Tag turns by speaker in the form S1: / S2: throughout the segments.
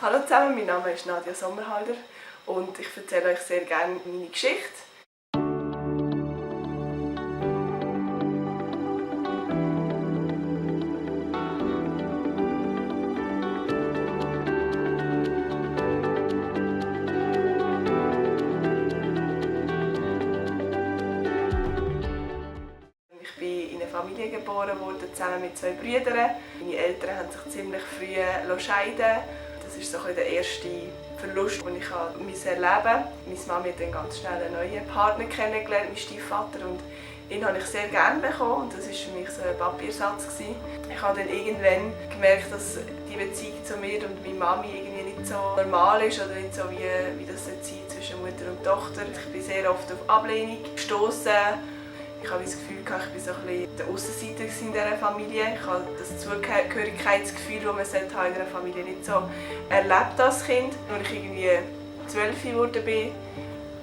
S1: Hallo zusammen, mein Name ist Nadja Sommerhalder und ich erzähle euch sehr gerne meine Geschichte. Ich bin in eine Familie geboren worden, zusammen mit 2 Brüdern. Meine Eltern haben sich ziemlich früh scheiden. Das ist so der erste Verlust, den ich erleben musste. Meine Mama hat dann ganz schnell einen neuen Partner kennengelernt, meinen Stiefvater. Und ihn habe ich sehr gerne bekommen. Und das war für mich so ein Papiersatz. Ich habe dann irgendwann gemerkt, dass die Beziehung zu mir und meiner Mami irgendwie nicht so normal ist oder nicht so wie das zwischen Mutter und Tochter. Ich bin sehr oft auf Ablehnung gestoßen. Ich habe das Gefühl, ich war so ein bisschen der Aussenseiter in dieser Familie. Ich habe das Zugehörigkeitsgefühl, das man in einer Familie nicht so erlebt als Kind. Als ich irgendwie 12 geworden bin,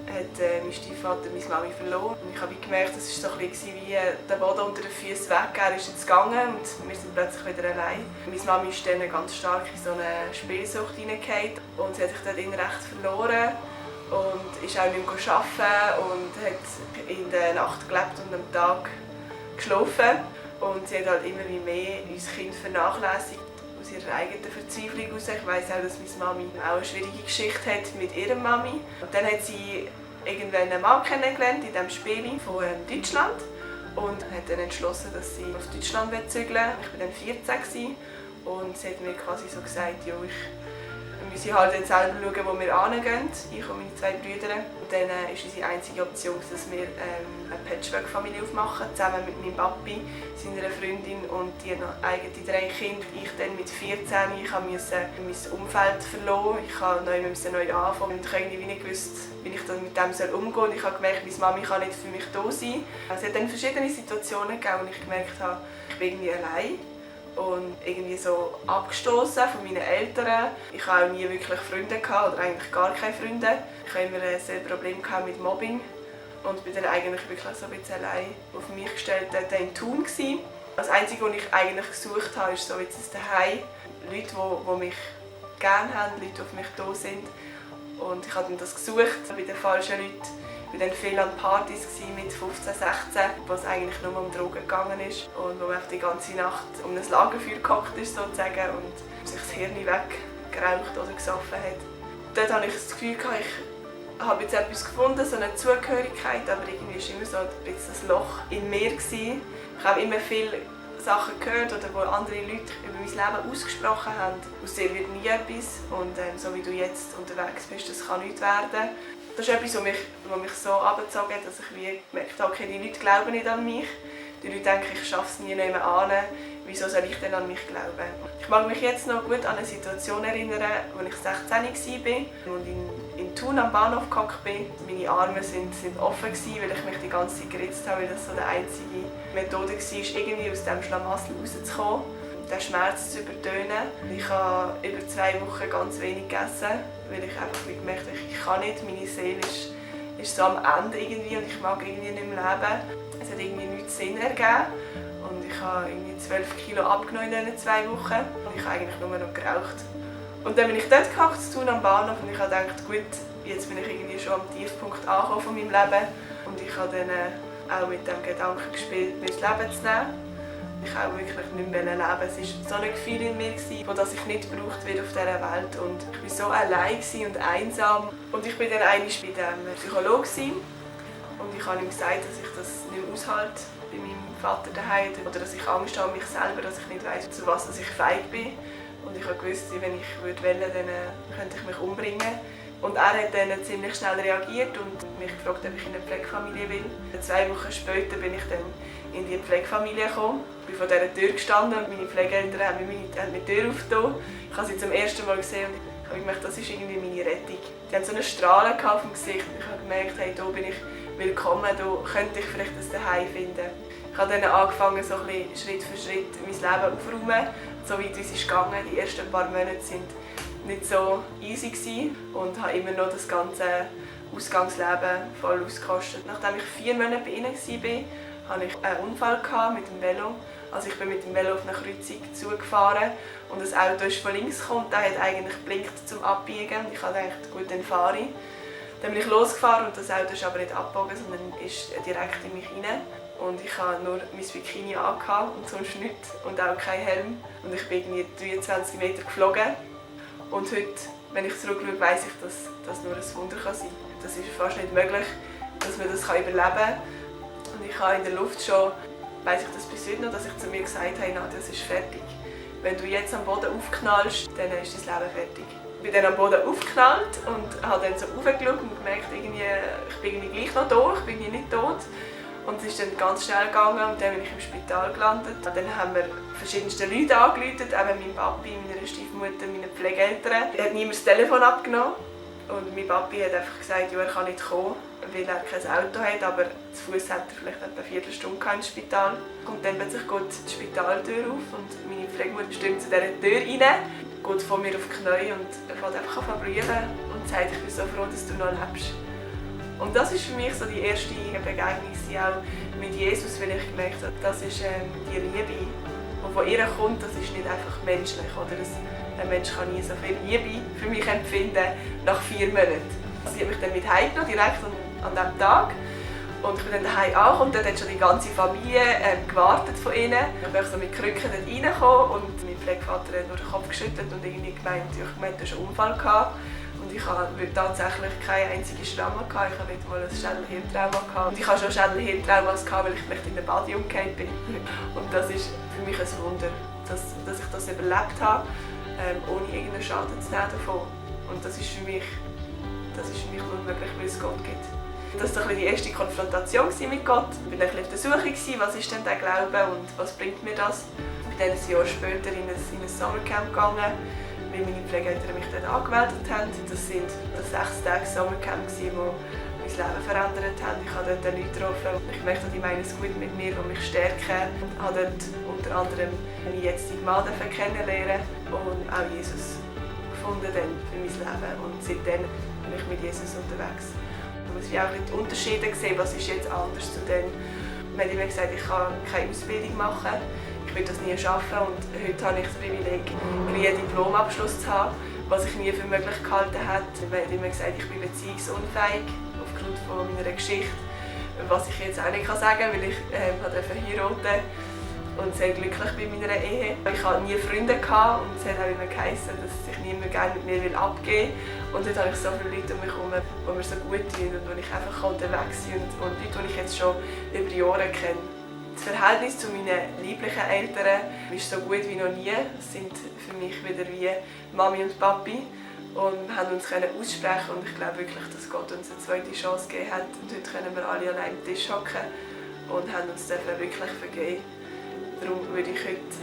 S1: hat mein Stiefvater meine Mami verloren. Und ich habe gemerkt, das war so ein bisschen wie der Boden unter den Füßen weg. Er ist jetzt gegangen und wir sind plötzlich wieder allein. Meine Mami ist dann ganz stark in so eine Spielsucht hineingefallen und sie hat sich dort recht verloren. Und ist auch nicht mehr arbeiten und hat in der Nacht gelebt und am Tag geschlafen. Und sie hat halt immer mehr unser Kind vernachlässigt aus ihrer eigenen Verzweiflung heraus. Ich weiss auch, dass meine Mami auch eine schwierige Geschichte hat mit ihrer Mami. Und dann hat sie irgendwann einen Mann kennengelernt in diesem Spiel von Deutschland und hat dann entschlossen, dass sie auf Deutschland zügeln will. Ich war dann 14 und sie hat mir quasi so gesagt, ja, wir müssen halt dann selber schauen, wo wir hingehen, ich und meine 2 Brüder. Und dann war unsere einzige Option, dass wir eine Patchwork-Familie aufmachen, zusammen mit meinem Papi, seiner Freundin und die eigenen 3 Kinder. Ich dann mit 14, ich musste mein Umfeld verloren, ich musste neu anfangen und ich habe nicht gewusst, wie ich dann mit dem umgehen soll. Ich habe gemerkt, meine Mami kann nicht für mich da sein. Es hat dann verschiedene Situationen gegeben, wo ich gemerkt habe, ich bin irgendwie allein. Und irgendwie so abgestoßen von meinen Eltern. Ich hatte auch nie wirklich Freunde oder eigentlich gar keine Freunde. Ich hatte immer sehr Probleme mit Mobbing und bin dann eigentlich wirklich so ein bisschen allein auf mich gestellt in Thun gewesen. Das Einzige, was ich eigentlich gesucht habe, ist so jetzt daheim. Leute, die mich gerne haben, Leute, die auf mich da sind. Und ich habe das gesucht bei den falschen Leuten. Ich war dann viel an Partys mit 15, 16, wo es eigentlich nur um Drogen gegangen ist und wo man die ganze Nacht um ein Lagerfeuer gehockt ist sozusagen und sich das Hirn weggeraucht oder gesoffen hat. Dort hatte ich das Gefühl, ich habe jetzt etwas gefunden, so eine Zugehörigkeit, aber irgendwie war immer so ein bisschen ein Loch in mir. Ich habe immer viele Sachen gehört oder wo andere Leute über mein Leben ausgesprochen haben. Aus dir wird nie etwas und so wie du jetzt unterwegs bist, das kann nichts werden. Das ist etwas, was mich so abgezogen hat, dass ich gemerkt habe, okay, die Leute glauben nicht an mich. Die Leute denken, ich schaffe es nie mehr an. Wieso soll ich denn an mich glauben? Ich mag mich jetzt noch gut an eine Situation erinnern, als ich 16 war und in Thun am Bahnhof gehockt bin. Meine Arme sind offen, weil ich mich die ganze Zeit geritzt habe, weil das so die einzige Methode war, irgendwie aus diesem Schlamassel rauszukommen, den Schmerz zu übertönen. Ich habe über 2 Wochen ganz wenig gegessen, weil ich einfach gemerkt habe, ich kann nicht, meine Seele ist so am Ende irgendwie und ich mag irgendwie nicht mehr leben. Es hat irgendwie nichts Sinn ergeben und ich habe irgendwie 12 Kilo abgenommen in diesen 2 Wochen und ich habe eigentlich nur noch geraucht. Und dann bin ich dort gehockt zu tun am Bahnhof und ich habe gedacht, gut, jetzt bin ich irgendwie schon am Tiefpunkt angekommen von meinem Leben und ich habe dann auch mit dem Gedanken gespielt, mir das Leben zu nehmen. Ich wollte auch wirklich nicht mehr leben. Es war so ein Gefühl in mir, das ich nicht gebraucht werde auf dieser Welt. Und ich war so allein und einsam. Und ich war dann einmal bei dem Psychologen und ich habe ihm gesagt, dass ich das nicht mehr aushalte bei meinem Vater daheim oder dass ich Angst habe um mich selber, dass ich nicht weiss, zu was ich fähig bin. Und ich wusste, wenn ich wollte, dann könnte ich mich umbringen. Und er hat dann ziemlich schnell reagiert und mich gefragt, ob ich in eine Pflegefamilie will. 2 Wochen später bin ich dann in die Pflegefamilie gekommen. Ich bin vor dieser Tür gestanden und meine Pflegeeltern haben mir die Tür aufgetan. Ich habe sie zum ersten Mal gesehen und ich habe gemerkt, das ist irgendwie meine Rettung. Die haben so eine Strahle auf dem Gesicht und ich habe gemerkt, hey, hier bin ich willkommen, hier könnte ich vielleicht das Zuhause finden. Ich habe dann angefangen, so ein bisschen Schritt für Schritt mein Leben aufzuräumen. So weit wie es ist gegangen. Die ersten paar Monate waren nicht so easy und habe immer noch das ganze Ausgangsleben voll ausgekostet. Nachdem ich 4 Monate bei ihnen war, hatte ich einen Unfall mit dem Velo Also ich bin mit dem Velo auf eine Kreuzung zugefahren und das Auto ist von links gekommen, das hat eigentlich geblinkt zum Abbiegen. Ich habe gedacht, gut, dann fahre ich. Dann bin ich losgefahren und das Auto ist aber nicht abgebogen, sondern ist direkt in mich rein. Und ich hatte nur mein Bikini angehabt und sonst nichts und auch keinen Helm. Und ich bin irgendwie 23 Meter geflogen. Und heute, wenn ich zurückschaue, weiss ich, dass das nur ein Wunder sein kann. Das ist fast nicht möglich, dass man das überleben kann. Und ich habe in der Luft schon, weiss ich das bis heute noch, dass ich zu mir gesagt habe, na, das ist fertig. Wenn du jetzt am Boden aufknallst, dann ist dein Leben fertig. Ich bin dann am Boden aufgeknallt und habe dann so hochgeschaut und gemerkt, ich bin irgendwie gleich noch da, ich bin nicht tot. Und es ist dann ganz schnell gegangen und dann bin ich im Spital gelandet. Dann haben wir verschiedenste Leute angerufen, eben mein Papi, meine Stiefmutter, meine Pflegeeltern. Er hat niemand das Telefon abgenommen und mein Papi hat einfach gesagt, ja, er kann nicht kommen, weil er kein Auto hat, aber zu Fuß hat er vielleicht etwa eine Viertelstunde im Spital. Und dann plötzlich geht die Spitaltür auf und meine Pflegemutter stimmt zu dieser Tür rein, geht vor mir auf die Knie und fängt einfach an zu brüllen und sagt, ich bin so froh, dass du noch lebst. Und das ist für mich so die erste Begegnung auch mit Jesus, weil ich gemerkt habe, das ist die Liebe, die von ihr kommt, das ist nicht einfach menschlich. Oder? Ein Mensch kann nie so viel Liebe für mich empfinden nach 4 Monaten. Sie hat mich dann mit heimgenommen, direkt an diesem Tag. Und ich bin dann daheim angekommen und dort hat schon die ganze Familie gewartet von ihnen. Ich bin so mit Krücken dort reingekommen und mein Pflegevater hat nur den Kopf geschüttelt und irgendwie gemeint, du hast einen Unfall gehabt. Und ich hatte tatsächlich keine einzige Schramme. Ich hatte nicht mal ein Schädelhirntrauma. Und ich hatte schon Schädelhirntrauma, weil ich vielleicht in den Body umgekehrt bin. Und das ist für mich ein Wunder, dass ich das überlebt habe, ohne irgendeinen Schaden zu nehmen davon. Und das ist für mich nur möglich, weil es Gott gibt. Das war die erste Konfrontation mit Gott. Ich war ein bisschen auf der Suche, was ist denn der Glaube und was bringt mir das. Ich bin dann ein Jahr später in ein Sommercamp gegangen, weil meine Pflegeeltern mich dort angemeldet haben. Das war ein 6 Tage Sommercamp, das mein Leben verändert hat. Ich habe dort Leute getroffen. Ich merkte, die meinen es gut mit mir und mich stärken. Ich habe dort unter anderem meinen jetzigen Mann kennenlernen und auch Jesus gefunden für mein Leben. Und seitdem bin ich mit Jesus unterwegs. Man muss auch die Unterschiede sehen, was ist jetzt anders zu dem. Man hat immer gesagt, ich kann keine Ausbildung machen. Ich will das nie schaffen und heute habe ich das Privileg, einen Diplomabschluss zu haben, was ich nie für möglich gehalten hätte. Man hat immer gesagt, ich bin beziehungsunfähig aufgrund von meiner Geschichte, was ich jetzt auch nicht sagen kann, weil ich heiraten und sehr glücklich bin in meiner Ehe. Ich hatte nie Freunde und es hat auch immer geheißen, dass sich niemand gerne mit mir abgeben will. Und heute habe ich so viele Leute um mich herum, die mir so gut tun und wo ich einfach unterwegs bin und Leute, die ich jetzt schon über Jahre kenne. Das Verhältnis zu meinen lieblichen Eltern ist so gut wie noch nie. Es sind für mich wieder wie Mami und Papi. Und wir haben uns aussprechen und ich glaube wirklich, dass Gott uns eine zweite Chance gegeben hat. Und heute können wir alle allein am Tisch hocken und haben uns wirklich vergeben. Darum würde ich heute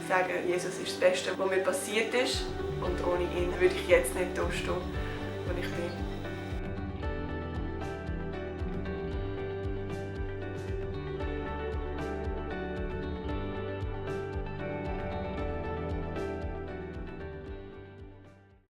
S1: sagen, Jesus ist das Beste, was mir passiert ist. Und ohne ihn würde ich jetzt nicht da stehen, wo ich bin.